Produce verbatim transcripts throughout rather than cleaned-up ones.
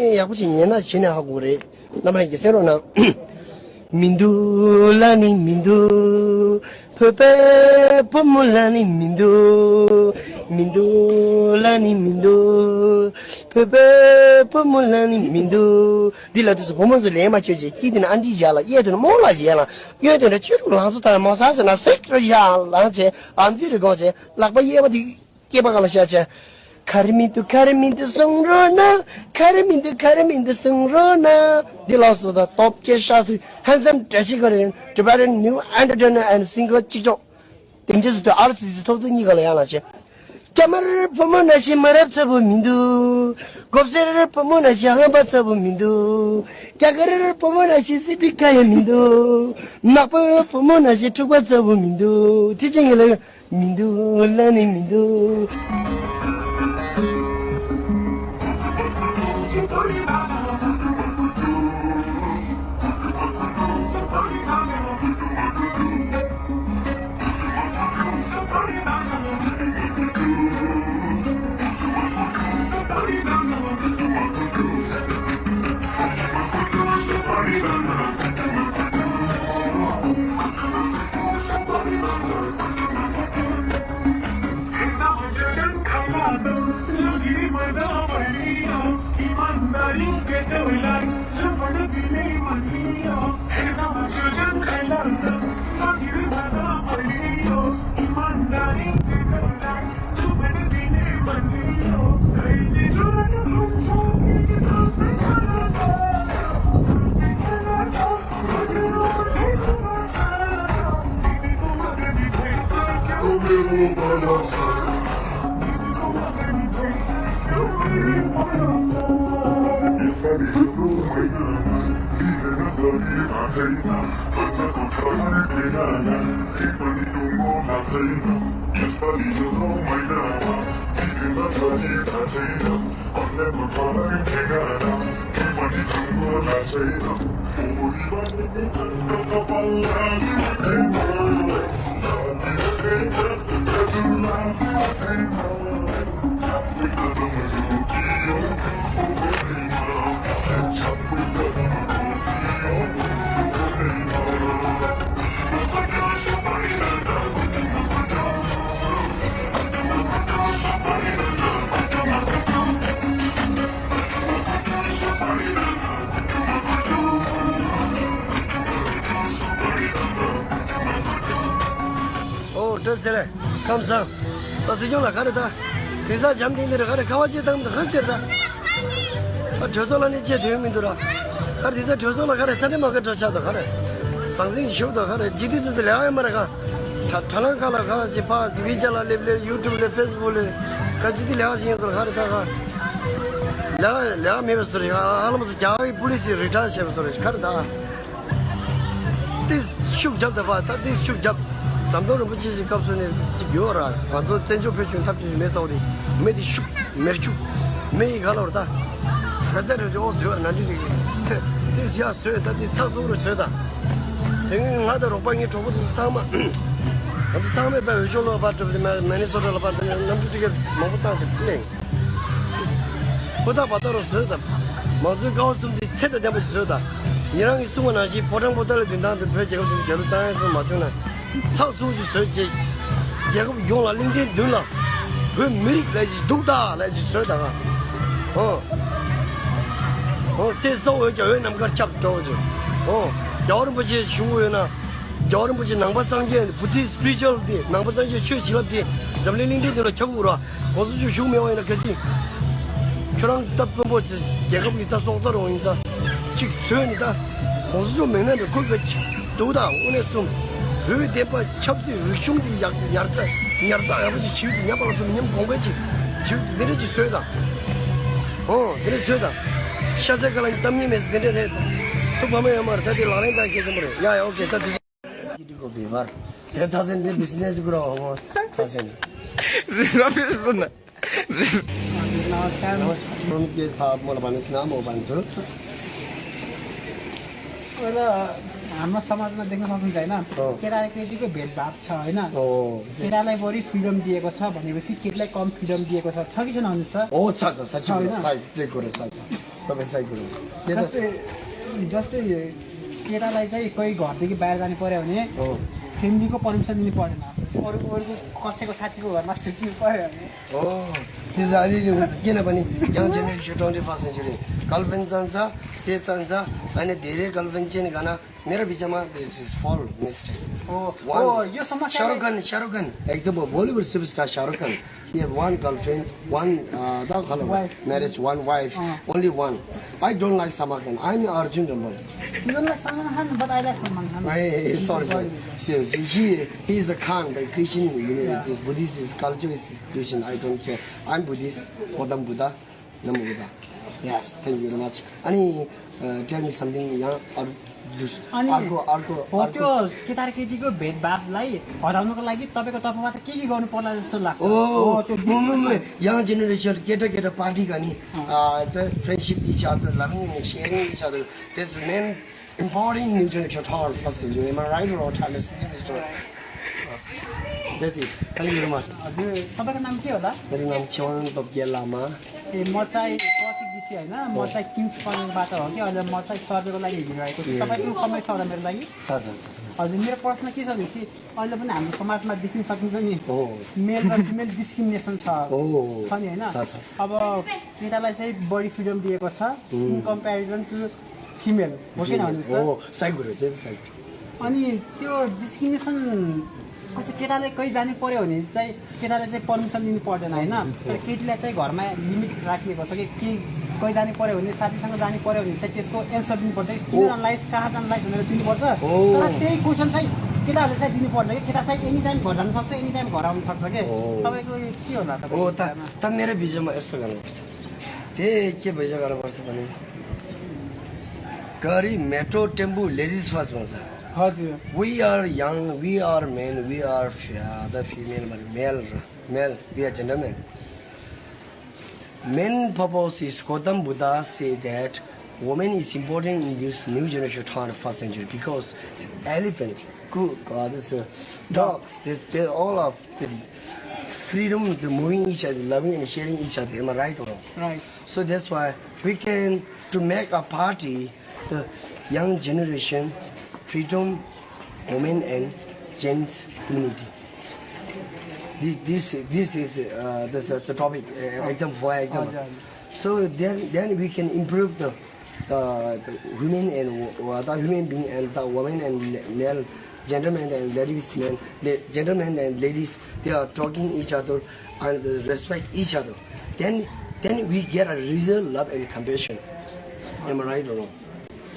ཡག་པོ་ཞིག་ཉན་ན་བྱས་ནས་ཧ་གོ་རེད། རྣམ་པ་ལྷན་རྒྱས་གསན་རོགས་གནང་། མི་འདུག་ལབ་ནི་མི་འདུག་བོད་པའི་བུ་མོ་ལབ་ནི་མི་འདུག་མི་འདུག་ལབ་ནི་མི་འདུག་བོད་པའི་བུ་མོ་ལབ་ནི་མི་འདུག་འདི་ལབ་དུས་སུ་བུ་མོ་ཚོ་ལན་མ་ཁྱོད་ཀྱིས་སྐྱིད་དེ་ན་ཨ་འདྲི་བཞག་ལ་གཡས་དེ་ན་རྨོ་ལགས་བཞག་ལ་གཡོན་དེ་ན་ཆོས་དྲུག་ལང་ཚོ་དང་མོ་ས་ཟེར་ན་སེག་ར་བཞག་ལང་བྱས་ཨ་མཛེས་རེ་དགོངས་བྱས་ལག་པ་གཡས་པ་དེ། སྐེད་པ་སྒང་ལ་བཞག་བྱས། ག་རེ་མི་འདུག་ག་རེ་མི་འདུག་གསུང་རོགས་གནང་། ག་རེ་མི་འདུག་ག་རེ་མི་འདུག་གསུང་རོགས་གནང་། འདི་ལགས་སོ། ད་top ཁྱེད་ཤ་སུ་handsome dress Korean Tibetan new entertainer and singer གཅིག་ལྕོགས། དེང་རྗེས་སུ་དུ་ཨར་སི་སི་ཐོག་བརྩེགས་གཉིས་ཀ་ལ་ཡང་ལ་བྱས། སྐྱ་དམར་བུ་མོ་ནང་བཞིན་མ་རབས་ཚ་པོ་མི་འདུག་སྒོབ་སེར་བུ་མོ་ནང་བཞིན་ཧམ་པ་ཚ་པོ་མི་འདུག་སྐྱ་དཀར་བུ་མོ་ནང་བཞིན་སི་པི་ཁ་ཡ་མི་འདུག་ནག་པོ་བུ་མོ་ནང་བཞིན་འཁྲུག་པ་ཚ་པོ་མི་འདུག་དེ་ཅི་ངེས་ལ། མི་འདུག་ལབ་ནི་མི་འདུག་ཨོ་བཀྲ་ཤིས་བདེ་ལེགས། ཁམས་བཟང་། ད་སྲིད་སྐྱོང་ལ་ག་རེ་ད། དེང་སང་འཇམ་ཐིང་ཐིང་རེད། ག་རེ་ཁ་བ་ཅིག་བཏང་འདུག་ག་རེ་བྱེད་ད། ཨ་གྲོས་ཚོགས་ལ་ནི་བྱེད་དོན་མི་འདུག་ར། ག་རེ་དེང་སང་གྲོས་ཚོགས་ལ་ག་རེ་ས་འདྲེ་མ་ག་འགྲོ་ཆགས་འདུག་ག་རེ། ཟང་ཟིང་ཞུགས་འདུག་ག་རེ་ཇི་དུས་དུས་དུ་ལས་ཀ་ཡོད་མ་རེད་ག་དྲ་དྲ་ལམ་ཁག་ལ་ག་ཅིག་ཕ་ཝི་ཅར་ལ་སླེབས་སླེབས་ཡུ་ཊུབ་ལ་ཕེ་སི་བུག་ལ་ག་ཇི་དུས་ལས་ཀ་བྱེད་མཁན་ཚོ་ལ་ག་རེ་ད་ག་ལས་ཀ་ལས་ཀ་མེད་པའི་བཟོ་རེད། ཧ་ལམ་སོ་རྒྱ་གར་གྱི་པུ་ལི་སི་རི་ཊ་ཡར་བྱས་པའི་བཟོ་རེད། ག་རེ་ད། ཏིས་ཤུགས་རྒྱབ་ད་པ་ད་ཏིས་ཤུགས་རྒྱབ། ཟམ་གདོང་རིན་པོ་ཆེ་ཞིག་སྐབས་སུ་ནས་ཅིག་ཡོད་ར། ང་ཚོ་བཙན་བྱོལ་བོད་གཞུང་འཐབ་རྩོད་ཀྱི་མེ་ཚ་བོ་དེ་མེ་དེ་ཤུགས་མེར་ཤུགས་མེ་ཡི་ག་ལ་བར་ད། བྲོས་ད་བྲོས་ཅིག་ཨོ་བཟོས་བར་ན་འདྲི་རིག་ཏིས་ཡ་བཟོས་ད་ཏིས་ཚགས་ཚུད་རུ་བཟོས་ད། དེ་སྔོན་ང་དང་རོགས་པ་ངའི་གྲོགས་པོ་དེ་ཚང་མ་ང་ཚོ་ཚང་མས་པའི་འོས་ཤོག་ལོག་པར་གྲུབ་སྟེ་མེ་ནི་སོ་ཊ་ལ་པར་དེ་ནས་གནམ་གྲུ་ཊི་ཀེ་ཊི་མང་པོ་བཏང་ཞིག་གླེང་། ཧུར་ཐག་བར་ཐག་རུ་བཟོས་དང་། མང་གཙོའི་ཀ་བ་གསུམ་དེ་ཐད་དང་ལྡན་པ་ཞིག་བཟོས་དང་། ཉེ་རང་གིས་གསུངས་པ་ནང་བཞིན་ཕོ་བྲང་པོ་ཏཱ་ལའི་མདུན་ཐང་དུ་བོད་རྒྱལ་ཁབ་ཞིག་རྒྱལ་གླུ་བཏང་ཡས་སུ་མ་བྱུང་ན། ཚགས་ཚུད་ཅིག་བཟོས་རྗེས། རྒྱལ་ཁབ་ཡོངས་ལ་གླིང་ཕྲན་བདུན་ལ། བོད་མི་རིགས་ལས་ཀྱི་འདུག་ད་ལས་ཀྱི་བཟོས་དང་། ཨོ། ཨོ་སེ་སོ་འོད་ཀྱི་འོད་ནམ་མཁར་ཁྱབ་འགྲོ་བ་ཅིག་ཨོ། རྒྱལ་བ་རིན་པོ་ཆེ་བཞུགས་ཡོད་ན། རྒྱལ་བ་རིན་པོ་ཆེ་ནང་པ་སངས་རྒྱས་Buddhist spiritual དེ་ནང་པ་སངས་རྒྱས་ཆོས་བྱིན་རླབས་དེ་འཛམ་གླིང་གླིང་ཕྲན་དེ་ལ་ཁྱབ་དགོས་ར། གོང་ས་མཆོག་བཞུགས་མེད་པ་ཡིན་ན་གལ་སྲིད། ཁྱོད་རང་ད་དཔོན་པོ་ཚེ་རྒྱལ་ཁབ་ཀྱི་ད་སྲོག་རྩ་རུ་ཡིན་ས། གཅིག་བཟོས་ནས་ད། གོང་ས་མཆོག་མིང་ནས་མི་ཁུར་བའི་གཅིག་འདུག་ད་དངོས་གནས་གསུམ། བོད་བདེན་པ་ཆབ་སྲིད་རིག་གཞུང་གི་ཡར་ཡར་རྩ་ཡར་རྩ་ཡག་པོ་ཅིག་བྱེད་དུས་ཉམས་པ་ལ་སོགས་ཉམས་གོང་འཕེལ་ཅིག་བྱེད་དུས་འདི་འདྲ་ཅིག་བཟོས་ད། ཨོ་འདི་འདྲ་བཟོས་ད། ཤ་ཚའི་ཁ་ལ་གཏམ་ཉེས་མེད་ཟེར་འདི་འདྲ་རེད། ཐུགས་ཕམ་ཡོད་མ་རེད། ད་འདི་ལག་ལེན་བསྟར་གལ་ཆེན་པོ་རེད། ཡ་ཡ་ཨོ་ཁེ་ད་འདི། དེ་ཐ་སན་དེ་བི་ཛི་ནེ་སི་ཀུ་ར་ཧོ་མོ་ཐ་སན། ར་བི་སུ་ན། नमस्कार। नमस्कार। के छ? म भनिस् न, म भन्छु। र हाम्रो समाजमा देख्न सक्नुहुन्छ होइन, हो। केटा र केटीको भेदभाव छ होइन। हो। केटालाई बढी फ्रिडम दिएको छ भनेपछि केटीलाई कम फ्रिडम दिएको छ, छ कि छैन भन्नुहोस् त? हो, छ, छ, छ, छ, होइन? छ, छ, छ, छ। तपाईँ साइड गर्नु। त्यता जस्तै जस्तै केटालाई चाहिँ कोही घरदेखि बाहिर जानु पर्यो भने हो। फ्यामिलीको पर्मिसन लिनु परेन। अरू अरूको कसैको साथीको घरमा सुत्नु पर्यो भने हो। त्यो चाहिँ अलिअलि हुन्छ, किनभने young generation twenty first century girlfriend चाहिन्छ, त्यो चाहिन्छ। होइन, धेरै गर्लफ्रेन्ड चाहिँ गर्न मेरो विचारमा this is fall mistake। हो। One, हो, यो समस्या शाहरुख खान, शाहरुख खान, एकदम Bollywood superstar Shahrukh Khan. He have one girlfriend, one, uh, the color, wife। Marriage, one wife, only one। I don't like Salman Khan. I'm Arjun Rambal। You don't like Salman Khan, but I like Salman Khan। Hey, hey, sorry, sorry। Yes, he, he is a Khan, the Christian, you know, this Buddhist is culture is Christian। I don't care। I'm Buddhist, Gautama Buddha। NaMo Buddha. Yes, thank you very much। अनि, uh, tell me something, यहाँ अरू दुस-, अनि अर्को, अर्को, हो, अर्को। त्यो केटाकेटीको भेदभावलाई हटाउनको लागि तपाईँको तर्फबाट के के गर्नु पर्ला जस्तो लाग्छ? ओ, हो, त्यो म, म, म, यङ जेनेरेसन केटा केटा पार्टी गर्ने, अँ। अ, त friendship is other, loving end sharing is other. This main important new generation that first, am I right or wrong, mister? That's it। Thank you very much। हजुर, तपाईँको नाम के होला? मेरो नाम छेवाङ तोप्गे लामा। ए, म चाहिँ प्रतीक ऋषि होइन, म चाहिँ किङ्स कर्नरबाट हो कि, अहिले म चाहिँ सर्वेको लागि हिँडिरहेको छु। ए। तपाईँको समय छ र मेरो लागि? छ, छ, छ, छ। हजुर, मेरो प्रश्न के छ भनेपछि, अहिले पनि हाम्रो समाजमा देख्न सकिन्छ नि, हो। मेल र फिमेल डिस्क्रिमिनेसन छ, हो। छ नि, होइन? छ, छ, छ। अब केटालाई चाहिँ बढी फ्रिडम दिएको छ, इन कम्पेरिजन टु फिमेल, हो कि होइन भन्नुहोस् त? हो, सही कुरो, त्यो त सही कुरो। अनि त्यो डिस्क्रिमिनेसन कस्तो, केटाले कहीँ जानु पर्यो भने चाहिँ केटाले चाहिँ पर्मिसन लिनु पर्दैन, होइन? तर केटीलाई चाहिँ घरमा लिमिट राखिएको छ कि, के कहीँ जानु पर्यो भने, साथीसँग जानु पर्यो भने चाहिँ त्यसको एन्सर दिनुपर्छ कि, किन जान लाइस्, कहाँ जान लाइस् भनेर दिनुपर्छ। हो। तर त्यही क्वेसन चाहिँ केटाहरूले चाहिँ दिनु पर्दैन कि, केटा चाहिँ एनी टाइम घर जान सक्छ, एनी टाइम घर आउन सक्छ कि। हो। तपाईँको यो के होला, तपाईँको हो, त, विचारमा? त मेरो विचारमा यस्तो गर्नुपर्छ। त्यही के विचार गर्नुपर्छ भने, गरी मेट्रो टेम्पो लेडिज फर्स्ट भन्छ। हजुर। We are young, we are men, we are the female, male, male, we are gentlemen। Main purpose is Gautam Buddha say that woman is important in this new generation twenty-first century because elephant, cook, uh, this uh, dog, they, they all of the freedom, the moving each other, loving and sharing each other. Am I right or wrong? Right. So that's why we can to make a party, the young generation, freedom, women and gents community। This this this is uh, this, uh, the topic, uh, example for example। हजुर, हजुर। So then then we can improve the uh, the women and wo- the human being and the women and male gentlemen and ladies men, the gentlemen and ladies, they are talking each other and respect each other। Then then we get a real love and compassion। Am I right or wrong?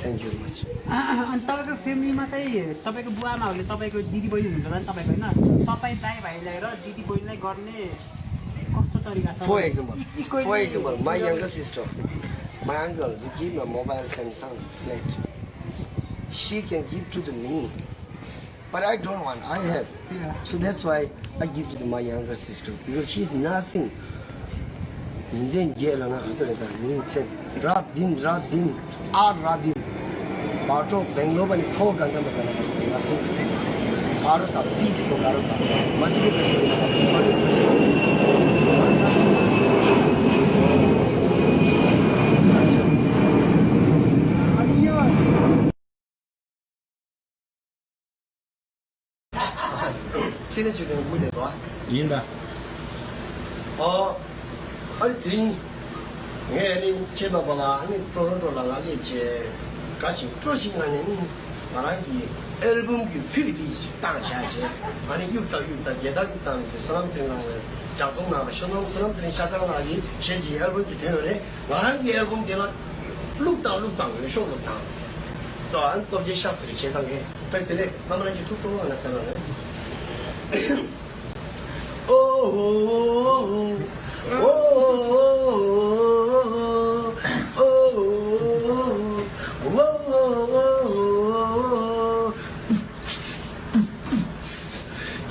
Thank you very much। अनि तपाईँको फ्यामिलीमा चाहिँ तपाईँको बुवा आमाहरूले तपाईँको दिदी बहिनी हुनुहुन्छ होला नि, तपाईँको, होइन, तपाईँ दाइ भाइलाई र दिदी बहिनीलाई गर्ने कस्तो तरिका छ? For example, equally for example, my younger sister, my uncle, he give me a mobile Samsung late। She can give to the me, but I don't want, I have। Yeah। So that's why I give to the, my younger sister because she's nothing। ཉིན་མཚན་བརྒྱད་ལ་ང་ཁ་སོ་རེད། ད་ཉིན་མཚན་ར་དིན་ར་དིན་ཨ་ར་དིན། བར་ཐོག་བེང་ལོ་པ་ནི་ཐོག་གང་གང་མ་གང་ལ་ང་སེ། བར་རོ་ཚ་ཕིས་ཀོ་ག་རོ་ཚ་མ་ཐུ་གོ་པེ་སི་ན་མ་ཐུ་མ་ཐུ་པེ་སི་ན་བར་ཚ་ཕིས་ན། ཕྱི་ནས་ཆུ་ལེན་དགོས་བསྡད་དོ། ཡིན་ད། ཨོ། ཨ་ནི་དེ་རིང་ངས་ཨ་ནི་ཁྱེད་དང་པ་ལ་ཨ་ནི་ཀྲོ་རོན་ཀྲོ་ལ་ལ་སླེབས་བྱས་དགའ་ཞིང་སྤྲོ་ཞིང་ངང་ནས་ནི་ང་རང་གི་ཨལ་བུམ་གྱི་ཕུད་འདི་ཞིག་བཏང་བཞག་བྱས། ཨ་ནི་གཡུག་དང་གཡུག་དང་རྒྱལ་དར་གཡུག་དང་ནི་བསོད་ནམས་ཚེ་རིང་ལགས་ནས་ལྗགས་རྩོམ་གནང་བ་བསོད་ནམས་བསོད་ནམས་ཚེ་རིང་ཤ་ཆང་ལགས་ཀྱིས་གཞས་ཀྱི་ཨལ་བུམ་ཅིག་ཐོན་ཡོད་རེད། ང་རང་གི་ཨལ་བུམ་དེ་ལ་བླུགས་དང་བླུགས་དང་འོས་ཤོག་བླུགས་དང་ཟེར། ཙོ་ཨན་སྟོབས་རྒྱལ་ཤ་སྟེར་བྱེད་དང་ངས་ཕེས་དེ་ལས་ཨ་མ་རང་གི་ཐུགས་སྤྲོ་བ་ན་ཟེར་ལ་རེད། ཨོ། ཨོ། ཨོ།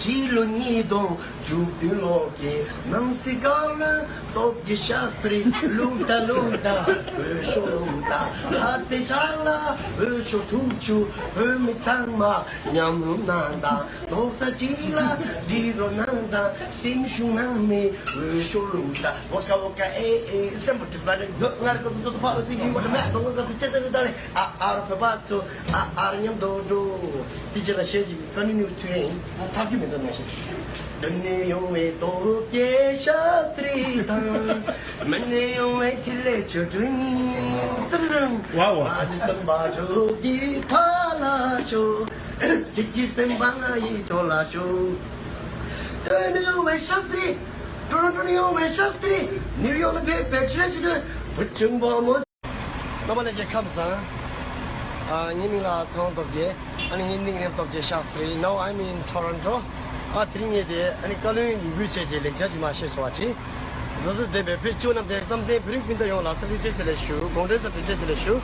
ཕྱི་ལོ་ཉིས་སྟོང་བཅུ་ ཡུལ་ལོག་གི་ནང་སྲིད་བཀའ་བློན་སྟོབས་ཀྱི་ཤ་སྟག་རེད། ལུང་དང་ལུང་དང་འོས་ཤོག་ལུང་དང་ལྷ་དེ་ཆ་ལ་འོས་ཤོག་དྲུག་ཅུ་འོས་མི་ཚང་མ་མཉམ་རུབ་གནང་དང་། རྡོག་རྩ་གཅིག་ལ་སྒྲིལ་རོགས་གནང་དང་། སེམས་ཤུགས་ནང་མི་འོས་ཤོག་ལུང་དང་། ཝོ་ཀ་ཝོ་ཀ་ཨེ་ཨེ་སེམས་པ་གྲིབ་ལ་རེད། ང་ར་ཀ་ཚོ་ཚོ་ཏོ་ཕ་ར་ཚོ་ཡིན་པ་རེད། མེད་དོ་ང་ཀ་ཚོ་ཅེ་ཚ་རེད། ད་ལེ་ཨ་ཨ་ར་བོད་པ་ཚོ་ཨ་ཨ་ར་མཉམ་དུ་འགྲོ། དེ་ཅེ་ལ་ཤེས་ཀྱི་ཀ་ནི་ནིའུ་ཐུ་ཡིན་ཐབས་ཀྱི་མི་འདུག་ན་ཤེས། འདི་ནས་ཡོང་བའི་སྟོབས་ཀྱི་ཤ་སྟག་རེད་དང་། མི་ནས་ཡོང་བའི་འཕྲིན་ལས་ཆོས་སྒྲོན་ཡིན། ཏི་རུང་། ཝ་ཝ། ཨ་ནི་སེམས་པ་ཆོས་ཀྱི་ཕ་ལ་ཤོག་ཁྱེད་ཀྱི་སེམས་པ་ང་ཡི་ཕྱོགས་ལ་ཤོག་འདི་ནས་ཡོང་བའི་ཤ་སྟག་རེད། ཊོ་རོན་ཊོ་ནས་ཡོང་བའི་ཤ་སྟག་རེད། ནིའུ་ཡོག་ནས་ཕེབས་པའི་འཕྲིན་ལས་ཆོས་སྒྲོན། བུ་ཆུང་བུ་མོ། རྣམ་པ་ལྷན་རྒྱས་ཁམས་བཟང་། ཨ། ངའི་མིང་ལ་ཚེ་དབང་སྟོབས་རྒྱལ། ཨ་ནི་ངའི་ནིག་ནེམ་སྟོབས་རྒྱལ་ཤཱ་སྟྲི། Now I'm in Toronto. ཨ། དེ་རིང་ངས་དེ་ཨ་ནི་བཀའ་བློན་ཡིན་ཁུལ་བྱས་ཀྱི་ལེགས་ཆ་ཅིག་མར་བཤད་ཆོག་པ་ཅིག་མཛའ་བརྩེ་ལྡན་པའི་བོད་སྤྱི་བོ་རྣམས་དང་། གཏམ་ཚན་བོད་རིགས་སྤུན་ཟླ་ཡོངས་ལ་འཚམས་འདྲི་བཀྲ་ཤིས་བདེ་ལེགས་ཞུ། དགོང་དྲོའི་འཚམས་འདྲི་བཀྲ་ཤིས་བདེ་ལེགས་ཞུ།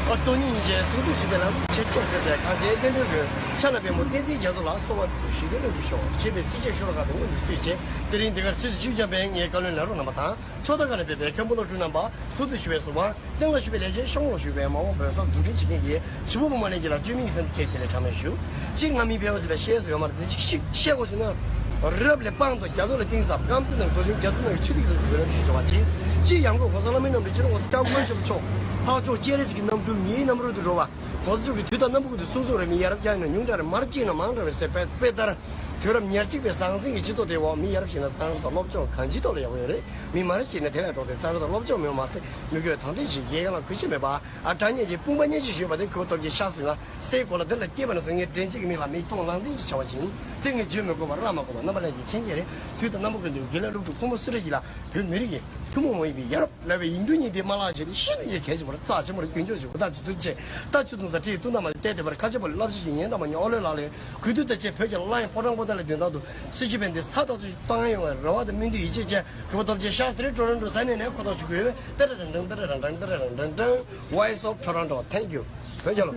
ཨ། སྟོང་ཉིད་སྙིང་རྗེ་གསུང་དུ་ཆུད་པའི་ལམ། ཆེར་ཆེར་གསལ་གསལ་གངས་ཅན་བསྟན་འགྲོའི་མགོན། ཕྱག་ན་པདྨོ་བསྟན་འཛིན་རྒྱ་མཚོ་ལ། གསོལ་བ་འདེབས་སོ་ཞུས་ཏེ་ལོངས་སྤྱོད་ཤོག་ཅེས་པའི་ཚིགས་བཅད་ཤོ་ལོ་ཀ་དེ་སྔོན་དུ་བསུས་བྱས། དེ་རིང་འདི་གར་ཆེད་དུ་ཆིབས་བསྒྱུར་བའི་ངའི་བཀའ་བློན་ལས་རོགས་རྣམ་པ་དང་། ཕྱོགས་མཐའ་ཁག་ནས་ཕེབས་པའི་མཁན་པོ་སློབ་ཕྲུག་རྣམ་པ། ཟུར་དུ་བཞུགས་པའི་ཟུར་དཔང་། སྟེང་ལ་བཞུགས་པའི་ལས་བྱེད་ཤོག་ངོས་ལ་བཞུགས་པའི་མ་འོངས་བོད་ས་འཛུགས་སྐྲུན་བྱེད་མཁན་གྱི་བྱེད་པོ་བུ་མོ་ལྷན་རྒྱས་ལ་བཅོས་མིན་གྱི་སེམས་བསྐྱེད་དེ་ལས་གྲངས་མེད་ཞུ། སྤྱིར་ང་མི་ཕལ་བ་ཞིག་ལ་བཤད་སྲོལ་ཡོད་མ་རེད། དེ་ཞིག་ཞིག་བཤད་དགོས་བྱུང་ན། རི་རབ་ལས་སྤང་དང་རྒྱ་མཚོ་ལ་གཏིང་ཟབ། རྐང་ཚུལ་དང་རྡོ་ཆུང་རྒྱ་མཚོ་ནང་གི་ཆུ་ཐིགས་སུ་འགྱུར་བའི་ལམ་ཞིག་འབྱོར་བ་ཅིག་སྤྱིར་ཡང་སྒོས་གོང་ས་བླ་མའི་རྣམ་འཕྲུལ་སྤྱི་ནོར་གོང་ས་སྐྱབས་མགོན་ཆེན་པོ་མཆོག་ལྷག་ཕྱོགས་སྤྱན་རས་གཟིགས་ཀྱི་རྣམ་འཕྲུལ་མིའི་རྣམ་རོལ་དུ་རོལ་བ། གོང་ས་མཆོག་གིས་དུས་དང་རྣམ་པ་ཀུན་ཏུ་གསུང་གསུང་རེ། མི་ཡ་རབས་བསྐྱངས་ན་ཉུང་དྲགས་རེད། མར་གཅིག་ན་མང་དྲགས་རེད་ཟེར་དཔེ་དཔེ་ལྟར། དུས་རབས་ཉེར་གཅིག་པའི་ཟང་ཟིང་གི་སྤྱི་ཚོགས་དེའི་འོག་མི་ཡ་རབས་ཤིག་ན་གཙང་སྦྲ་དང་སློབ་སྦྱོང་གང་ཅིའི་ཐོག་ལ་ཡག་པོ་ཡོད་རེད། མི་མང་རབས་ཤིག་ན་དེ་ལས་ལྡོག་སྟེ་གཙང་སྦྲ་དང་སློབ་སྦྱོང་མེད་པ་མ་ཟད། མི་དགོས་དང་དོད་ཅིག་རྒྱལ་ཁ་ལ་གུས་ཞབས་མེད་པ། ཨ། དྲང་གནས་ཀྱི་དཔུང་པ་མཉེན་ཆས་ཞུས་པ་དེ་གུས་པ་སྟོབས་ཀྱི་ཤ་སྟྲི་ང་། སའི་གོ་ལ་འདི་ལ་སྐྱེས་པ་ནས་བཟུང་ངས་དྲན་རྒྱུ་གི་མིང་ལ་མིག་མཐོང་ལག་འཛིན་གྱི་བྱ་བ་ཞིག་ཡིན། དེ་ངས་བརྗོད་མི་དགོས་པ་བརྗོད་མ་དགོས་པ་རྣམ་པ་ལྷན་རྒྱས་མཁྱེན་གྱི་རེད། དུས་དང་རྣམ་པ་ཀུན་ཏུ་དགེ་ལེགས་སློབ་ཕྲུག་ཕོ་མོ་སུ་རེ་ཡིན་ལ། བོད་མི་རིགས་ཀྱི་ཐུན་མོང་མ་ཡིན་པའི་ཡ་རབས་སློབ་དཔོན་ཡིག་འབྲུ་གཉིས་ལྡན་མ་ལག་ཆེ་སྟེ་ཤིན་ཏུ་ཡིད་ཁྱད་ཆེན་པོ་རྩ་ཆེན་པོ་རྒྱུན་འཁྱོངས་ཞུ། ད་ཅི་ཐུགས་རྗེ། ད་ཆུ་འཐུང་ས་ཁྲིད་འཐུང་ཐ་མ་ལས་བལྟས་བལྟས་པར་ཁ་ཆེ་པོ་ལ་བསླབ་བྱ་ཞིག་ཉན་དང་མ་ཉན་ཨོ་ལོའི་ལག་ལེན་གུས་འདུད་དང་བཅས་བོད་ཀྱི་ལ་ཡང་ཕོ་བྲང་པོ་ཏཱ་ལའི་མདུན་ཐང་དུ་སྲི་ཞུ་ཕན་བདེ་ཚ་ཐག་ཆོད་བཏང་ཡོང་བའི་རེ་བ་དང་སྨོན་འདུན་ཡིད་ཆེས་བཅས། གུས་པ་སྟོབས་ཆེན་ཤཱ་སྟྲི་ཊོ་རོན་ཊོ་ས་གནས་ནས་ཁོ་ཐག་ཆོད་དགོས། ཏེ་རེ་རང་རང་ཏེ་རེ་རང་རང་ཏེ་རེ་རང་རང་རང་། Voice of Toronto. Thank you. བོད་རྒྱལ་ལོ།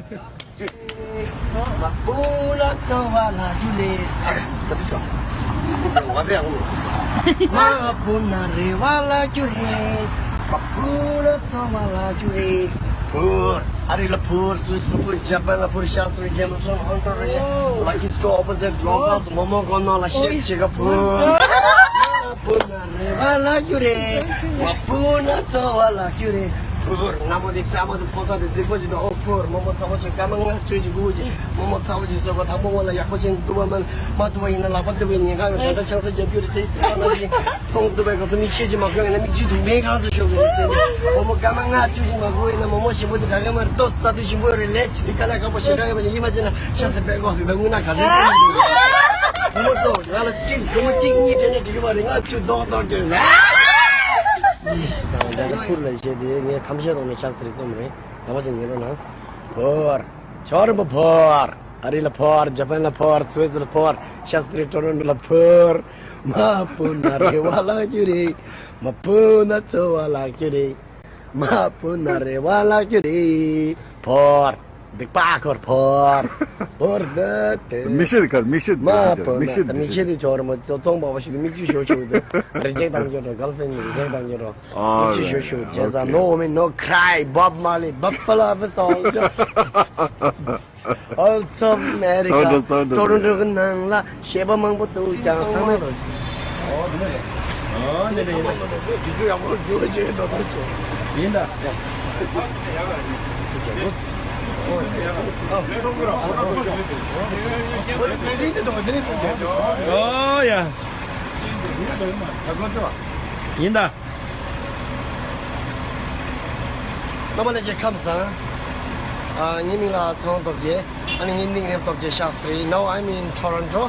མ་བུ་ན་ཚོ་བ་ལ་རྒྱུ་རེད། མ་བུ་ན་རེ་བ་ལ་རྒྱུ་རེད། མ་བུ་ན་ཚོ་བ་ལ་རྒྱུ་རེད། བུར། ཨ་རི་ལ་བུར། སུད་སི་བུར། ཇ་པན་ལ་བུར། ཤཱ་སྟྲི་ཇེམ་སོན་ཧོན་ཏོ་རེ། ལ་ཀི་སི་ཊོར་ཨོ་པོ་ཟིཊ་ལོང་ཀ་མོ་མོ་གོ་ནོ་ལ་ཤེབ་བྱེད་ག་བུར། མ་བུ་ན་རེ་བ་ལ་རྒྱུ་རེད། མ་བུ་ན་ཚོ་བ་ལ་རྒྱུ་རེད། ཕུར། ན་མོ་དེ་ཀྲ་མ་དེ་ཕོ་ས་དེ་རྫིག་པོ་ཅིག་དང་ཨོ་ཕུར། མོ་མོ་ཚ་བོ་ཆུ་སྐར་མ་ལྔ་བཅུ་ཅིག་སྒུག་ཅིག་མོ་མོ་ཚ་བོ་ཅིག་སོ་གོ་དང་པོ་ངོ་ལ་ཡག་པོ་ཅན་འདུག་པ་མ་མ་འདུག་པ་ཡིན་ན་ལག་པ་འདུག་པའི་ཉེན་ཁ་ཡོད། ད་ལྟ་ཆང་ས་རྒྱབ་རྒྱུ་རེད། དེ་ཡིན་ན་ཅིག་ཚོང་འདུག་པའི་སྐབས་སུ་མིག་ཤེལ་ཅིག་མ་གོན་ན་མིག་ཆུ་དུང་པའི་གང་དུ་ཤོར་གི་རེད། མོ་མོ་སྐར་མ་ལྔ་བཅུ་ཅིག་མ་སྒུག་ཡིན་ན་མོ་མོ་ཞིམ་པོ་དེ་དྲ་རྒྱ་མ་རེད། ལྟོ་ས་དུས་ཞིམ་པོ་རེད། ལས་ཅི་དེ་དཀའ་ལས་ཁག་པོ་ཞེ་དྲག་ཡོད་པ་ཅིག་ཡིན་པ་ཅིག་ན་ཤ་ཟ་བའི་སྐབས་སུ་ད་དངུལ་ན་ག་རེ་མོ་མོ་ཚོ་ང་ལ་ཅིག་སྒོར་མོ་གཅིག་གཉིས་སྤྲད་ན་འགྲིག་གི་མ་རེད། ང་ཆུ་རྡོག་རྡོག་སྤྲད་ཟ། ད་ལྟ་ཕུར་ལ་བཤད་དེ་ངས་ཁམས་བཤད་ཐོག་ནས་ཤཱ་སྟྲི་རྩོམ་རེད། རྣམ་པ་ཚོ་ཉན་རོགས་གནང་། ཕུར། ཇོ་རིན་པོ་ཕུར། ཨ་རི་ལ་ཕུར། ཇ་པན་ལ་ཕུར། སུད་སི་ལ་ཕུར། ཤཱ་སྟྲི་ཊོ་རོན་ཊོ་ལ་ཕུར། མ་བུ་ན་རེ་བ་ལ་རྒྱུ་རེད། མ་བུ་ན་ཚོ་བ་ལ་རྒྱུ་རེད། མ་བུ་ན་རེ་བ་ལ་རྒྱུ་རེད། ཕུར། སྡིག་པ་ཁོར་ཕོར། ཕོར་ད་དེ། མིག་ཤེལ་གར་མིག་ཤེལ། མ་ཕོར་མིག་ཤེལ་ན་མིག་ཤེལ་དེ་ཆོག་རེད་མོ། ཙོང་པ་བ་ཞིག་ཏུ་མིག་ཆུ་ཤོར་ཤོར་དེ། རི་ཇེག་བཏང་རྒྱུ་འགྲོ། གརལ་ཕྲེན་རི་ཇེག་བཏང་རྒྱུ་འགྲོ། མིག་ཆུ་ཤོར་ཤོར་བྱས་ཙང་། No woman, no cry, Bob Marley, Buffalo of us all. All of America. Toronto གི་ནང་ལ་གཞས་པ་མང་པོ་འདུག་ཀྱང་ཚང་མ་རོ། ཨོ་འདི་ནས་ཡིན། ཨོ་འདི་ནས་ཡིན། དུས་ཚོད་ཡག་པོ་འགྱུར་བ་བྱེད་དོ་ད་ཆོ། ཡིན་ད། ཨོ་ཡ། ཡིན་ད། རྣམ་པ་ལྷན་རྒྱས་ཁམས་བཟང་། ཨ། ངའི་མིང་ལ་ཚེ་དབང་སྟོབས་རྒྱལ། ཨ་ནི་ངའི་ནིག་ནེམ་སྟོབས་རྒྱལ་ཤཱ་སི་རི། Now I'm in Toronto.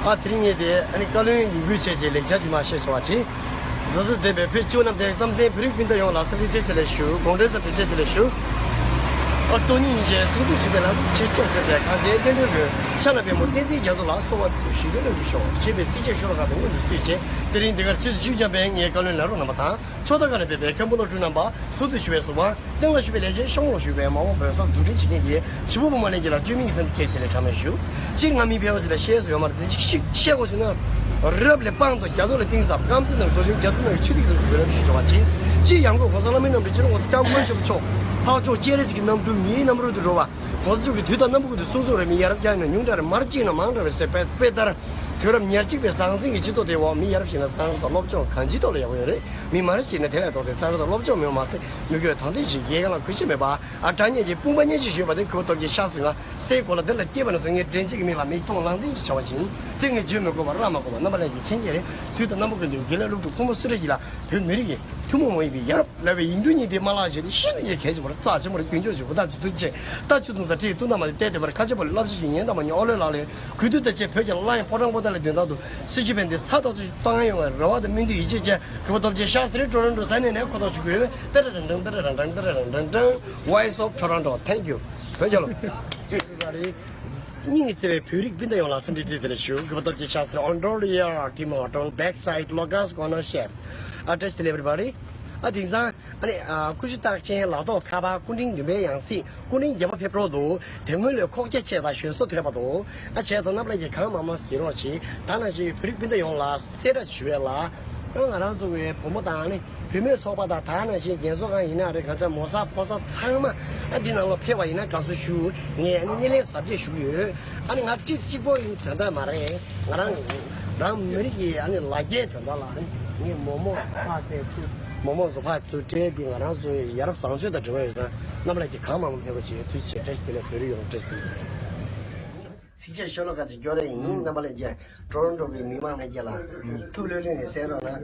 ཨ། དེ་རིང་ངས་དེ་ཨ་ནི་བཀའ་བློན་ཡིན་ཁུལ་བྱས་ཀྱི་ལེགས་ཆ་ཅིག་མར་བཤད་ཆོག་པ་ཅིག་མཛའ་བརྩེ་ལྡན་པའི་བོད་སྤྱི་བོ་རྣམས་དང་། རྩམ་ཟན་བོད་རིགས་སྤུན་ཟླ་ཡོངས་ལ་འཚམས་འདྲི་བཀྲ་ཤིས་བདེ་ལེགས་ཞུ། དགོང་དྲོའི་འཚམས་འདྲི་བཀྲ་ཤིས་བདེ་ལེགས་ཞུ། ཨ། སྟོང་ཉིད་སྙིང་རྗེ་གསུང་དུ་ཆུད་པའི་ལམ། ཆེར་ཆེར་གསལ་གསལ་གངས་ཅན་བསྟན་འགྲོའི་མགོན། ཕྱག་ན་པདྨོ་བསྟན་འཛིན་རྒྱ་མཚོ་ལ། གསོལ་བ་འདེབས་སོ་ཞུས་ཏེ་ལོངས་སྤྱོད་ཤོག་ཅེས་པའི་ཚིགས་བཅད་ཤོ་ལོ་ཀ་དེ་སྔོན་དུ་བསུས་བྱས། དེ་རིང་འདི་གར་ཆེད་དུ་ཆིབས་བསྒྱུར་བའི་ངའི་བཀའ་བློན་ལས་རོགས་རྣམ་པ་དང་། ཕྱོགས་མཐའ་ཁག་ནས་ཕེབས་པའི་མཁན་པོ་སློབ་ཕྲུག་རྣམ་པ། ཟུར་དུ་བཞུགས་པའི་ཟུར་དཔང་། སྟེང་ལ་བཞུགས་པའི་ལས་བྱེད་ཤོག་ངོས་ལ་བཞུགས་པའི་མ་འོངས་བོད་ས་འཛུགས་སྐྲུན་བྱེད་མཁན་གྱི་བྱེད་པོ་བུ་མོ་ལྷན་རྒྱས་ལ་བཅོས་མིན་གྱི་སེམས་བསྐྱེད་དེ་ལས་གྲངས་མེད་ཞུ། སྤྱིར་ང་མི་ཕལ་བ་ཞིག་ལ་བཤད་སྲོལ་ཡོད་མ་རེད། དེ་ཞིག་ཞིག་བཤད་དགོས་བྱུང་ན། རབ་ལས་དཔངས་མཛོག་རྒྱ་མཚོ་ལས་གཏིང་ཟབ། རྐང་མཛེས་རྣམས་རྡོ་རྗེ་རྒྱ་མཚོ་ནང་གི་ཆུ་ཐིགས་ཙམ་གྱི་བུ་ལམ་ཞུ་ཆོག་པ་ཅིག་ཅེས་ཡང་སྒོས་གོང་ས་བླ་མའི་རྣམ་འཕྲུལ་སྤྱི་ནོར་གོང་ས་སྐྱབས་མགོན་ཆེན་པོ་མཆོག་འཕགས་མཆོག་སྤྱན་རས་གཟིགས་ཀྱི་རྣམ་འཕྲུལ་མིའི་རྣམ་རོལ་དུ་རོལ་བ། གོང་ས་མཆོག་གིས་དུས་དང་རྣམ་པ་ཀུན་ཏུ་གསུང་གསུང་རེ། མི་ཡ་རབས་བསྐྱངས་ན་ཉུང་དྲགས་རེད། མར་གཅིག་ན་མང་དྲགས་རེད་ཟེར་བའི་དཔེ་ལྟར། དུས་རབས་ཉེར་གཅིག་པའི་ཟང་ཟིང་གི་སྤྱི་ཚོགས་དེའི་འོག་མི་ཡ་རབས་ཤིག་ན་གཙང་སྦྲ་དང་སློབ་སྦྱོང་གང་ཅིའི་ཐོག་ལ་ཡག་པོ་ཡོད་རེད། མི་མང་རབས་ཤིག་ན་དེ་ལས་ལྡོག་སྟེ་གཙང་སྦྲ་དང་སློབ་སྦྱོང་མེད་པ་མ་ཟད། མི་དགོས་དང་དོད་ཅིག་ཡལ་ག་ལ་གུས་ཞབས་མེད་པ། ཨ་དྲ་ཉེ་ཅིག་དཔུང་པ་མཉེན་ཆས་ཞུས་པ་དེ་གུས་པ་སྟོབས་ཆེན་ཤ་ཟིན་ང་སའི་གོ་ལ་འདི་ལ་སྐྱེས་པ་ན་སོང་། ངས་དྲན་ཅིག་གི་མིག་ལ་མིག་མཐོང་ལག་འཛིན་ཅིག་བྱ་བ་ཞིག་ཡིན། དེ་ངས་བརྗོད་མི་དགོས་པ། ར་མ་དགོས་པ། རྣམ་པ་ལྷན་རྒྱས་མཁྱེན་གྱི་རེད། དུས་དང་རྣམ་པ་ཀུན་ཏུ་དགེ་ལས་སློབ་ཕྲུག་ཕོ་མོ་སུ་རེ་ཞིག་ལ་བོད་མི་རིགས་ཀྱི་ཐུན་མོང་མ་ཡིན་པའི་ཡ་རབས་ལབ་པའི་ཡིག་འབྲུ་གཉིས་དེ་མ་བརླག་བྱས་ཏེ་ཤིན་ཏུ་ནས་གལ་ཆེན་པོ་རེད། རྩ་ཆེན་པོ་རེད། རྒྱུན་སྐྱོང་བྱེད་དགོས། ད་ཆུ་དུང་ས་ཁྲིད་ཐུགས་དམ་མ་དེ་ཏལ་དེ་བར་ཁ་ཆེ་པོ་ལ་བསླབ་བྱ་ཞིག་ཉན་དང་མ་ཉན་ཨོ་ལོའི་ལག་ལེན་གུས་འདུད་དང་བཅས་བོད་ཀྱི་ལ་ཡང་ཕོ་བྲང་པོ་ཏཱ་ལའི་མདུན་ཐང་དུ་སྲི་ཞུ་ཕན་བདེ་ས་དང་ཚུལ་བཏང་ཡོང་བའི་རེ་བ་དང་སྨོན་འདུན་ཡིད་ཆེས་བཅས་གུས་པ་སྟོབས་ཆེན་ཤ་སྟག་ཊོ་རོན་ཊོ་ས་གནས་ནས་མཁོ་གཏོང་ཞུ་གི་ཡོད། ཏེ་ར་རང་རང་ཏེ་ར་རང་རང་ཏེ་ར་རང་རང་རང་། Voice of Toronto. Thank you. བོད་རྒྱལ་ལོ། སྙིང་ནས་བརྩེ་བའི་བོད་རིགས་སྤུན་ཟླ་ཡོངས་ལ་འཚམས་འདྲི་བཀྲ་ཤིས་བདེ་ལེགས་ཞུ། གུས་པ་སྟོབས་ཆེན་ཤ་སྟག་ཨོན་ཊོ་རི་ཡོ་ཊི་མོ་ཊོ་བེག་སའིཌ་ལོ་ཀཱས་གོ་ནར་ཤེད། ཨ་བཀྲ་ཤིས་བདེ་ལེགས་everybody. ཨ་དེང་སང་ཨ་ནི་ཨ་ཀུ་ཤུ་རྟགས་ཅན་ལག་ཐོགས་ཁ་པར་སྐུ་ཕྲེང་བདུན་པའི་ཡང་སྲིད་སྐུ་ཕྲེང་བརྒྱད་པ་ཕེབས་འགྲོ་འདུག་དེ་སྔོན་ལས་ཁོག་རྒྱ་ཆེ་དང་གཞོན་བསོད་དོད་པ་འདུག་ཨ་བྱས་ཙང་རྣམ་པ་ལྷན་རྒྱས་གང་མང་མང་གཟིགས་རོགས་བྱེད། ད་ནང་བཞིན་བོད་རིགས་སྤུན་ཟླ་ཡོངས་ལ་གསལ་བསྒྲགས་ཞུ་བ་ལ། ང་རང་ཚོ་བའི་བུ་མོ་དང་ནི་བུད་མེད་ཚོགས་པ་དང་ད་ནང་བཞིན་རྒན་གསོ་ཁང་ཡིན་ན་རེད། ག་ཚོད་མོ་གསར་ཕོ་གསར་ཚང་མ་ཨ་འདི་ནང་ལ་ཕེབས་པ་ཡིན་ན་དགའ་བསུ་ཞུ། ངས་ཨ་ནི་སྣེ་ལེན་གཟབ་རྒྱས་ཞུ་གི་ཡོད། ཨ་ནི་ང་ཊིབ་གཅིག་པོ་ཡིན་དོན་དག་མ་རེད། ང་རང་རང་མི་རིགས་ཀྱི་ཨ་ནི་ལ་རྒྱའི་དོན་དག་ལ་ཨ་ནི་ངས་མོག་མོག་ཕར་ཚུར་མོག་མོག་ཚོ་ཕར་ཚུར་སྤྲད་དེ་ང་རང་ཚོའི་ཡ་རབས་བཟང་སྤྱོད་དང་འབྲེལ་བ་ཡོད་ཙང་རྣམ་པ་ལྷན་རྒྱས་གང་མང་མང་ཕེབས་པ་བྱེད། ཐུགས་རྗེ་ཆེ། བཀྲ་ཤིས་བདེ་ལེགས། བོད་རིགས་ཡོངས་བཀྲ་ཤིས་བདེ་ལེགས། ཚིགས་བཅད་ཤོ་ལོ་ཀ་ཅིག་སྐྱོར་ཡ་ཡིན། རྣམ་པ་ལྷན་རྒྱས་ཊོ་རོན་ཊོ་གི་མི་མང་ལྷན་རྒྱས་ལ་ཐུགས་ལྷོད་ལྷོད་ནས་གསན་རོགས་གནང་།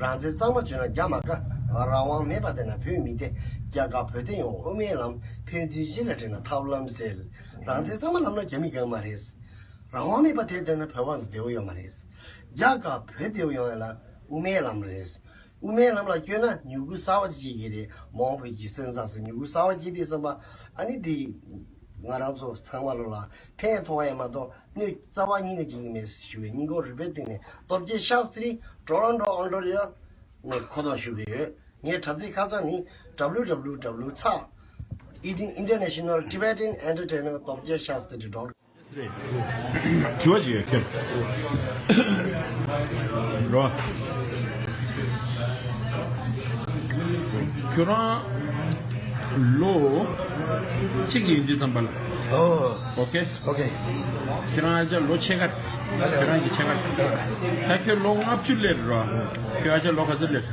རང་བཙན་གཙང་མ་བྱུང་ན་རྒྱ་མ་དགའ། རང་དབང་མེད་པ་བསྡད་ན་བོད་མི་བདེ། རྒྱ་དགའ་བོད་བདེ་ཡོང་དབུ་མའི་ལམ། ཕན་ཚུན་སྤྱི་ལ་དྲིལ་ན་ཐབས་ལམ་སེལ། རང་བཙན་གཙང་མ་ལབ་ན་རྒྱ་མི་དགའ་མ་རེད། རང་དབང་མེད་པ་དེ་བསྡད་ན་བོད་པ་ཚོ་བདེ་བོ་ཡོད་མ་རེད། རྒྱ་དགའ་བོད་བདེ་བོ་ཡོང་ཡ་ལ་དབུ་མའི་ལམ་རེད། དབུ་མའི་ལམ་ལ་བསྐྱོད་ན་མྱུ་གུ་གསར་བ་ཅིག་སྐྱེ་གི་རེད། མ་འོངས་བོད་ཀྱི་སོན་རྩ་སུ་མྱུ་གུ་གསར་བ་སྐྱེ་དུས་ཙམ་པ་ཨ་ནི་དེ་ང་རང་ཚོ་ཚང་མ་ལོ་ལ་ཕན་ཐོགས་ཡ་མ་གཏོགས་གནོད་རྩ་བ་ཉིད་ནས་སྐྱེ་གི་མེད་ཞུ་བའི་སྙིང་ཁོང་རུས་པའི་གཏིང་ནས་སྟོབས་ཆེན་ཤཱ་སྟྲི་ཊོ་རོན་ཊོ་ཨོན་ཊོ་རི་ཡོ་ནས་མཁོ་གཏོང་ཞུ་གི་ཡོད། ངའི་དྲ་ཚིགས་ཁ་བྱང་ནི་W W W ཚེག་International Tibetan Entertainer སྟོབས་ཆེན་ཤཱ་སྟྲི་ཊོ་རོན་ཊོ། དྲི་བ་ཅིག་ཡོད་ཁྱེད། རོ། ཁྱོད་རང་ལོ་གཅིག་ཡིན་དུས་ཙམ་པ་ལ། ཨོ། ཨོ་ཁེ། ཨོ་ཁེ། ཁྱེད་རང་ཨ་ཅག་ལོ་ཕྱེད་ཀ། ཨ་ལེ། ཁྱེད་རང་གི་ཕྱེད་ཀ། ད་ཁྱོད་ལོ་ལྔ་བཅུ་སླེབས་རོ། ཁྱོད་ཨ་ཅག་ལོ་ག་ཚོད་སླེབས།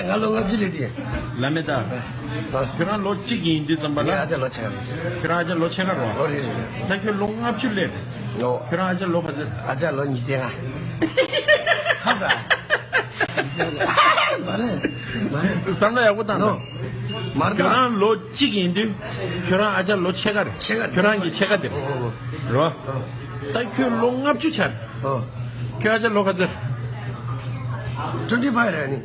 ང་ལོ་ལྔ་བཅུ་སླེབས་དེ། ལ་མེ་ད། ཁྱོད་རང་ལོ་གཅིག་ཡིན་དུས་ཙམ་པ་ལ། ངའི་ཨ་ཅག་ལོ་ཕྱེད་ཀ་རེད། ཁྱོད་རང་ཨ་ཅག་ལོ་ཕྱེད་ཀ་རེད་བ། ཨོ་རེད་རེད། ད་ཁྱོད་ལོ་ལྔ་བཅུ་སླེབས་རེད། ཨོ། ཁྱོད་རང་ཨ་ཅག་ལོ་ག་ཚོད། ཨ་ཅག་ལོ་ཉི་ཤུ་རྩ་ལྔ། ཧ་ད། ཉི་ཤུ་རྩ་ལྔ། མ་རེད། མ་རེད། བསམ་བློ་ཡག་པོ་བཏང་ནོ། དང་། མ་རེད། ཁྱོད་རང་ལོ་གཅིག་ཡིན་དུས། ཁྱོད་རང་ཨ་ཅག་ལོ་ཕྱེད་ཀ་རེད། ཕྱེད་ཀ་རེད། ཁྱོད་རང་གི་ཕྱེད་ཀ་དེ་རེད། ཨོ་ཨོ། རེད་བ། ཨོ། ད་ཁྱོད་ལོ་ལྔ་བཅུ་ཆགས་རེད། ཨོ། ཁྱོད་ཨ་ཅག་ལོ་ག་ཚོད། ཊུ་ཝེན་ཊི་ཕའིབ་རེད་ནི།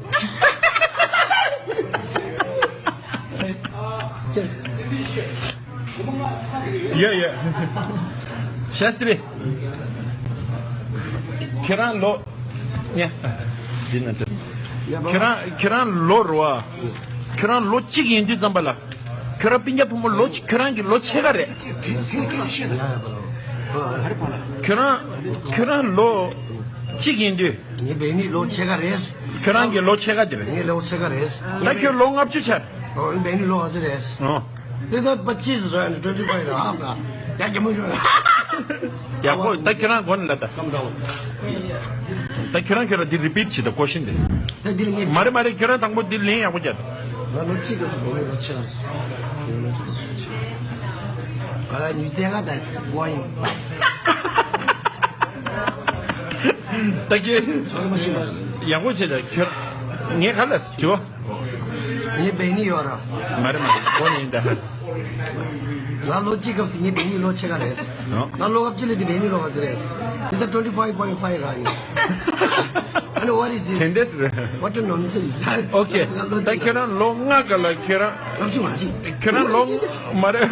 ཡ་ཡ། ཤཱ་སྟྲི། ཁྱེད་རང་ལོ། ཉ། འདི་ན་འདི། ཁྱེད་རང་ཁྱེད་རང་ལོ་རེད་བ། ཁྱེད་རང་ལོ་གཅིག་ཡིན་དུས་ཙམ་པ་ལ། ཁྱོད་རང་སྤུན་ཀྱག་ཕོ་མོ་ལོ་ཁྱོད་རང་གི་ལོ་ཕྱེད་ཀ་རེད། ཁྱོད་རང་ཁྱོད་རང་ལོ་གཅིག་ཡིན་དུས། ངའི་བུ་ནི་ལོ་ཕྱེད་ཀ་རེད། ཁྱོད་རང་གི་ལོ་ཕྱེད་ཀ་དེ་རེད། ངའི་ལོ་ཕྱེད་ཀ་རེད། ད་ཁྱོད་ལོ་ལྔ་བཅུ་ཆགས། ཨོ་བུ་ནི་ལོ་ག་ཚོད་རེད། ཨོ། དེ་ད་པ་ཅིས་ར་ཊུ་ཝེན་ཊི་ཕའིབ་ར་ཧ་ཡ་གི་མོ་ཤོ། ཡག་པོ་ད་ཁྱོད་རང་གོ་ནས་ལ་ད། ཀམ་ཌའུན། ད་ཁྱོད་རང་ཁྱོད་རང་འདི་རི་པིཊ་བྱེད་ད་ཀོ་ཤིན་དེ། ད་འདི་ལ་ངས། མ་རེད་མ་རེད། ཁྱོད་རང་དང་པོ་འདི་ལན་ཡག་པོ་རྒྱབ། ང་ལོ་གཅིག་ག་ཚོད་འགོར་ལོ་ཆེ་ང་ལ་ཉུ་ཙེ་ང་ད་ཝ་ཡིན། ད་ཁྱོད། ཚོར་མ་ཤེས་པ། ཡག་པོ་བྱེད་ད་ཁྱོད། ངས་ག་ལ་ཞུ། ངའི་བུ་ནི་ཡོད་ར། མ་རེད་མ་རེད། ཁོ་ནི་ཡིན་ད། ང་ལོ་གཅིག་སྐབས་སུ་ངའི་བུ་ནི་ལོ་ཕྱེད་ཀ་རེད། ཨོ། ང་ལོ་ལྔ་བཅུ་ལས་དེ་བུ་ནི་ལོ་ག་ཚོད་རེད། It's the twenty five point five ར་ནི། I know what is this? དེ་འདྲས་རེད། What a nonsense. Okay. ད་ཁྱེད་རང་ལོ་ལྔ་ག་ལ་ཁྱེད་རང་། ལྔ་བཅུ་ང་གཅིག་ཁྱེད་རང་ལོ་མ་རེད། ང་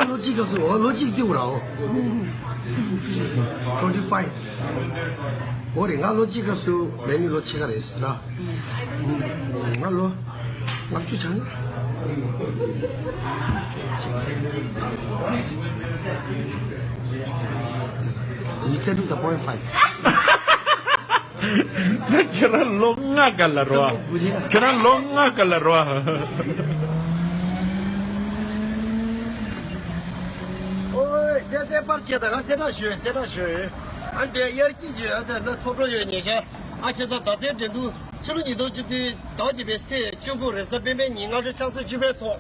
ལོ་གཅིག་སྐབས་སུ་ཨོ་ལོ་གཅིག་ཏུ་ར་ཨོ། Twenty five. འོ་རེད། ང་ལོ་གཅིག་སྐབས་སུ་བུ་ནི་ལོ་ཕྱེད་ཀ་རེད་ཟེར་ན། ང་ལོ་ལྔ་བཅུ་ཆགས་ན། ཉི་ཚེ་དྲུག་དང་point five། ཁྱོད་རང་ལོ་ལྔ་ག་ལ་རོ། ཁྱོད་རང་ལོ་ལྔ་ག་ལ་རོ། ཨོའི། དེ་དེ་པར་ཆེ་ད་ག་གསལ་བསྒྲགས་ཞུ་གསལ་བསྒྲགས་ཞུ། ཨ་འདི་དབྱར་སྐྱིད་ཀྱི་ཨ་ད་ན་ཚོགས་གྲོལ་ཡོད་ཉེ་ཤ། ཨ་ཆེ་ད་ད་ཚེ་འགྲན་བསྡུར་ཕྱི་ལོ་ཉིས་སྟོང་བཅུ་བདུན་ཟླ་བ་བརྒྱད་པའི་ཚེས་བཅུ་དགུ་རེས་གཟའ་སྤེན་པའི་ཉིན་སྔ་དྲོ་ཕྱག་ཚོད་བཅུ་པའི་ཐོག་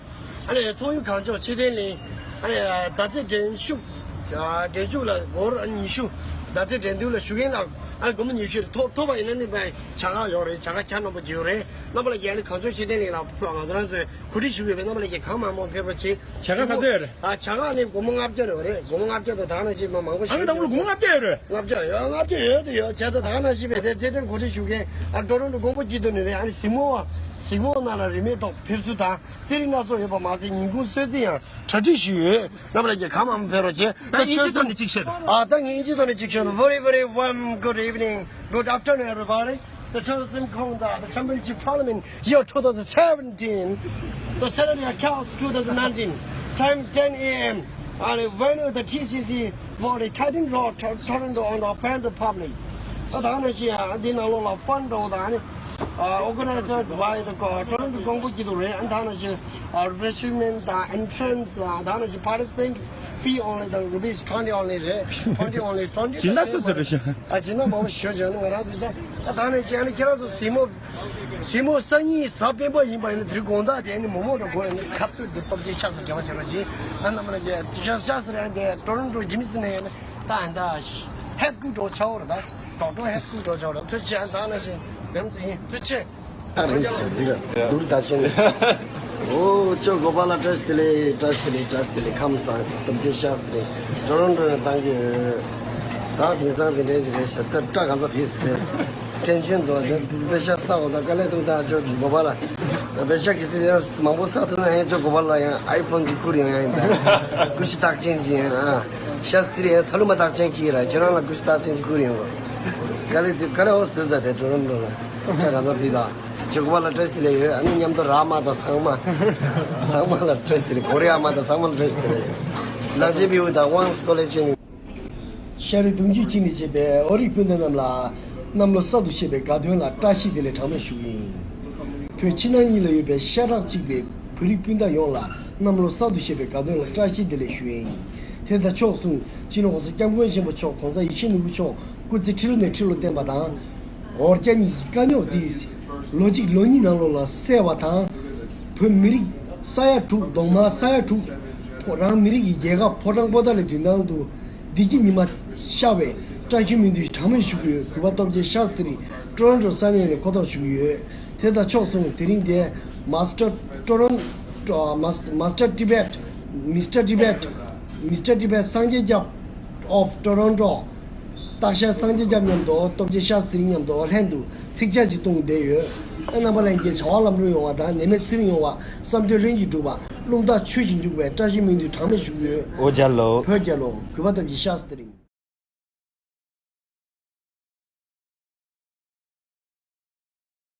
ཨ་ནི་ཚོགས་ཡུལ་གངས་ལྗོངས་མཆོད་རྟེན་གླིང་། ཨ་ནི་ཟླ་རྩེ་འགྲན་ཞུགས། ཨ་འགྲན་ཞུགས་ལ་སྒོར་ཨ་ནི་ཉི་ཤུ། ཟླ་རྩེ་འགྲན་བསྡུར་ལ་ཞུགས་མཁན་ལ་ཨ་ནི་སྒོར་མོ་ཉི་ཤུ་ཐོབ་ཐོབ་པ་ཡིན་ན་ནི་བྱ་དགའ་ཡོད་རེད། བྱ་དགའ་ཁྱེད་རྣམ་པ་འཇུ་རེད། རྣམ་པ་ལ་ཡ་ནི་གངས་ལྗོངས་མཆོད་རྟེན་གླིང་ལ་ཕུལ། ང་ཚོ་རང་ཚོས་གོ་སྒྲིག་ཞུ་ཡོད་པས་རྣམ་པ་ལ་ཡ་གང་མང་མང་ཕེབས་པ་བྱེད། བྱ་དགའ་ག་ཚོད་ཡོད་རེད། ཨ་བྱ་དགའ་ནི་སྒོར་མོ་ལྔ་བརྒྱ་རེད་རེད། སྒོར་མོ་ལྔ་བརྒྱ་དང་ད་ག་ནང་བཞིན་མང་པོ་ཞིག་ཨ་ནི་ད་བུ་ལ་སྒོར་མོ་ལྔ་བརྒྱ་ཡོད་རེད། ལྔ་བརྒྱ་ཡོད། ལྔ་བརྒྱ་ཡོད་དུ་ཡོད། བྱས་ཙང་ད་ག་ནང་བཞིན་པའི་རྩེད་འགྲན་གོ་སྒྲིག་ཞུ་མཁན་ཨ་ཊོ་རོན་ཊོ་གོང་བུ་སྐྱིད་སྡུག་ནས་རེད། ཨ་ནི་གཟིགས་མོ་བ་གཟིགས་མོ་ནང་ལ་རིན་མེད་ཐོག་ཕེབས་བསུ་དང་། རྩེད་རིགས་སྣ་ཚོགས་ཡོད་པ་མ་ཟད་ཉིན་གུང་གསོལ་ཚིགས་ཡང་གྲ་སྒྲིག་ཞུས་ཡོད། རྣམ་པ་ལ་ཡ་གང་མང་ཕེབས་རོགས་བྱེད། ད་དབྱིན་ཇིའི་ཐོག་ནས་གཅིག་བཤད་དང་། ཨ་ད་ངས་དབྱིན་ཇིའི་ཐོག་ནས་གཅིག་བཤད་དང་། Very, very warm good evening, good afternoon, everybody. The Chosen Kongda, the championship tournament year two thousand seventeen. The Saturday, Chaos two thousand nineteen. Time ten a m. And venue the T C C for the Titan Road, Tor- Toronto on the open the public. ད་ད་ནང་བཞིན་ཨ་འདི་ནང་ལོགས་ལ་ཕན་འགྲོ་དང་ནི་ཨ་organizer by the co- Toronto གོང་བུ་སྐྱིད་སྡུག་རེད། ཨ་ད་ནང་བཞིན་ཨ་refreshment དང་entrance ཨ་ད་ནང་བཞིན participant fee only the rupees twenty only རེད། twenty only twenty སྦྱིན་བདག་སུ་སུ་རེད་ཤག་ཨ་སྦྱིན་བདག་མང་པོ་ཞུ་བྱས་ནི་ང་རང་ཚོ་ད་ད་ནང་བཞིན་ཨ་ནི་ཁྱེད་རང་ཚོ་གཟིགས་མོ་གཟིགས་མོ་རྩ་གཉིས་གཟའ་སྤེན་པ་ཡིན་པ་ཡིན་ན་དེ་རིང་དགོང་དག་དེ་ནི་མོག་མོག་འགྲོ་དགོས་ཡོད་ནི་ཁ་ཐུག་དེ་སྟོབས་ཆེན་ཤག་ཏུ་འབྲེལ་བ་བྱེད་རོགས་གྱིས། ཨ་ནམ་ན་གི་དུ་ཤ་ཤ་ཟེར་ཡང་དེ་ཀྲོ་རོན་ཀྲོ་ཇི་མི་སི་ནས་ཡོད་ནི་ད་ཨ་ད་ཧེབ་ཀུ་འགྲོ་ཆོག་རེད། ད་ཀྲོ་ཀྲོ་ཧེབ་ཀུ་འགྲོ་ཆོག་རེད། ཐུགས་རྗེ་ཆེ། ཨ་ད་ནང་བཞིན་བེམ་ཙི་ཡིན། ཐུགས་རྗེ་ཆེ། ཨ་རིང་ཞིག་འཛིག་ག་དུར་ད་ཤོན། ཨོ་ཅོ་གོ་པ་ལ་བཀྲ་ཤིས་བདེ་ལེགས། བཀྲ་ཤིས་བདེ་ལེགས། བཀྲ་ཤིས་བདེ་ལེགས། ཁམས་བཟང་། སྟོབས་ཆེན་ཤ་སྟེ་ཀྲོ་རོན་ཀྲོ་ནས་བཏང་གི་ཡོད། ད་དེང་སང་དེ་འདྲའི་ཞིག་རེད་ཤག་ད་སྐྲ་ག་ཚ་ཕིས་ཟེར། ཊེན་ཤོན་འདུག་དེ་པེ་ཤ་ས་འོ་ད་དཀའ་ལས་ཐུག་ད་ཅོ་གོ་པ་ལ། པེ་ཤ་གི་སི་ཡང་མང་པོ་ས་ཐུག་ན་ཡང་ཅོ་གོ་པ་ལ་ཡང་ཨའི་ཕོན་གྱི་ཁུར་ཡོང་ཡ་ཡིན་ད། ཀུ་ཤི་རྟགས་ཅན་ཞིག་ཡང་ཨ། ཤ་སྟེ་ཡང་ས་ལུ་མ་རྟགས་ཅན་གྱི་ར་ཁྱེད་རང་ལ་ཀུ་ཤི་རྟགས་ཅན་གྱི་ཁུར་ཡོང་གོ། དཀའ་ལས་དེ་དཀའ་ལས་འོ་ཟེར་ད་དེ་ཀྲོ་རོན་ཀྲོ་ལ། ཅོ་གོ་པ་ལ་བཀྲ་ཤིས་བདེ་ལེགས་ཡོད། ཨ་ནི་མཉམ་དུ་ར་མ་དང་ཚང་མ། ཚང་མ་ལ་བཀྲ་ཤིས་བདེ་ལེགས། གོ་རི་ཡ་མ་དང་ཚང་མ་ལ་བཀྲ་ཤིས་བདེ་ལེགས། ལག་ཆེན་བེའུ་དང་ཝང་སི་ཀོ་ལེག་ཤན། ཤ་རུས་གདུང་རྒྱུད་གཅིག་ནས་བྱས་པའི་བོད་རིགས་སྤུན་ཟླ་རྣམས་ལ་གནམ་ལོ་གསར་དུ་བཞད་པའི་དགའ་སྟོན་ལ་བཀྲ་ཤིས་བདེ་ལེགས་གྲངས་མེད་ཞུ་གི་ཡིན། བོད་ཕྱི་ནང་གཉིས་ལ་ཡོད་པའི་ཤ་ཁྲག་གཅིག་པའི་བོད་རིགས་སྤུན་ཟླ་ཡོངས་ལ་གནམ་ལོ་གསར་དུ་བཞད་པའི་དགའ་སྟོན་ལ་བཀྲ་ཤིས་བདེ་ལེགས་ཞུ་ཡི་ཡིན། དེ་དང་ཕྱོགས་མཚུངས་སྤྱི་ནོར་༸གོང་ས་༸སྐྱབས་མགོན་ཆེན་པོ་མཆོག་༸གོང་ས་ཡིད་བཞིན་ནོར་བུ་མཆོག་སྐུ་ཚེ་ཁྲི་ལོ་ནས་ཁྲི་ལོ་བརྟན་པ་དང་། འོ་བརྒྱ་ཉིད་ཀྱི་དཀའ་རྙོག་འདི་ལོ་གཅིག་ལོ་གཉིས་ནང་ལོགས་ལ་སེལ་བ་དང་། བོད་མི་རིགས་ས་ཡ་དྲུག་གདོང་དམར་ས་ཡ་དྲུག་ཕོ་རང་མི་རིགས་ཀྱི་རྒྱལ་ཁབ་ཕོ་བྲང་པོ་ཏཱ་ལའི་མདུན་ཐང་དུ་བདེ་སྐྱིད་ཉི་མ་ཤར་བའི་བཀྲ་ཤིས་སྨོན་འདུན་གྲངས་མེད་ཞུ་གི་ཡོད། གུས་པ་སྟོབས་རྒྱལ་ཤཱ་སྟྲི་ཀྲོ་རོན་ཀྲོ་ས་གནས་ནས་གོ་ཐོབ་ཞུ་གི་ཡོད། དེ་དང་ཕྱོགས་མཚུངས་དེ་རིང་འདིར་མཱ་སི་ཊར་ཀྲོ་རོན་ཀྲོ་མཱ་སི་ཊར་ཊི་བེཊ། མི་སི་ཊར་ཊི་བེཊ། མི་སི་ཊར་ཊི་བེཊ་སངས་རྒྱས་སྐྱབས་of Toronto། སྟག་ཤར་སངས་རྒྱས་སྐྱབས་མཉམ་དུ་སྟོབས་རྒྱལ་ཤཱ་སྟྲི་མཉམ་དུ་ལྷན་དུ་ཚིག་ཇ་ཅིག་བཏུང་བསྡད་ཡོད། ཨ་རྣམ་པ་ལྷན་རྒྱས་བྱ་བ་ལམ་འགྲོ་ཡོང་བ་དང་ནད་མེད་ཚེ་རིང་ཡོང་བ། བསམ་དོན་ལྷུན་གྱིས་འགྲུབ་པ། རླུང་རྟ་ཆུ་བཞིན་རྒྱུག་པའི་བཀྲ་ཤིས་སྨོན་འདུན་གྲངས་མེད་ཞུ་གི་ཡོད། ཨོ་རྒྱལ་ལོ། བོད་རྒྱལ་ལོ། གུས་པ་སྟོབས་རྒྱལ་ཤཱ་སྟྲི།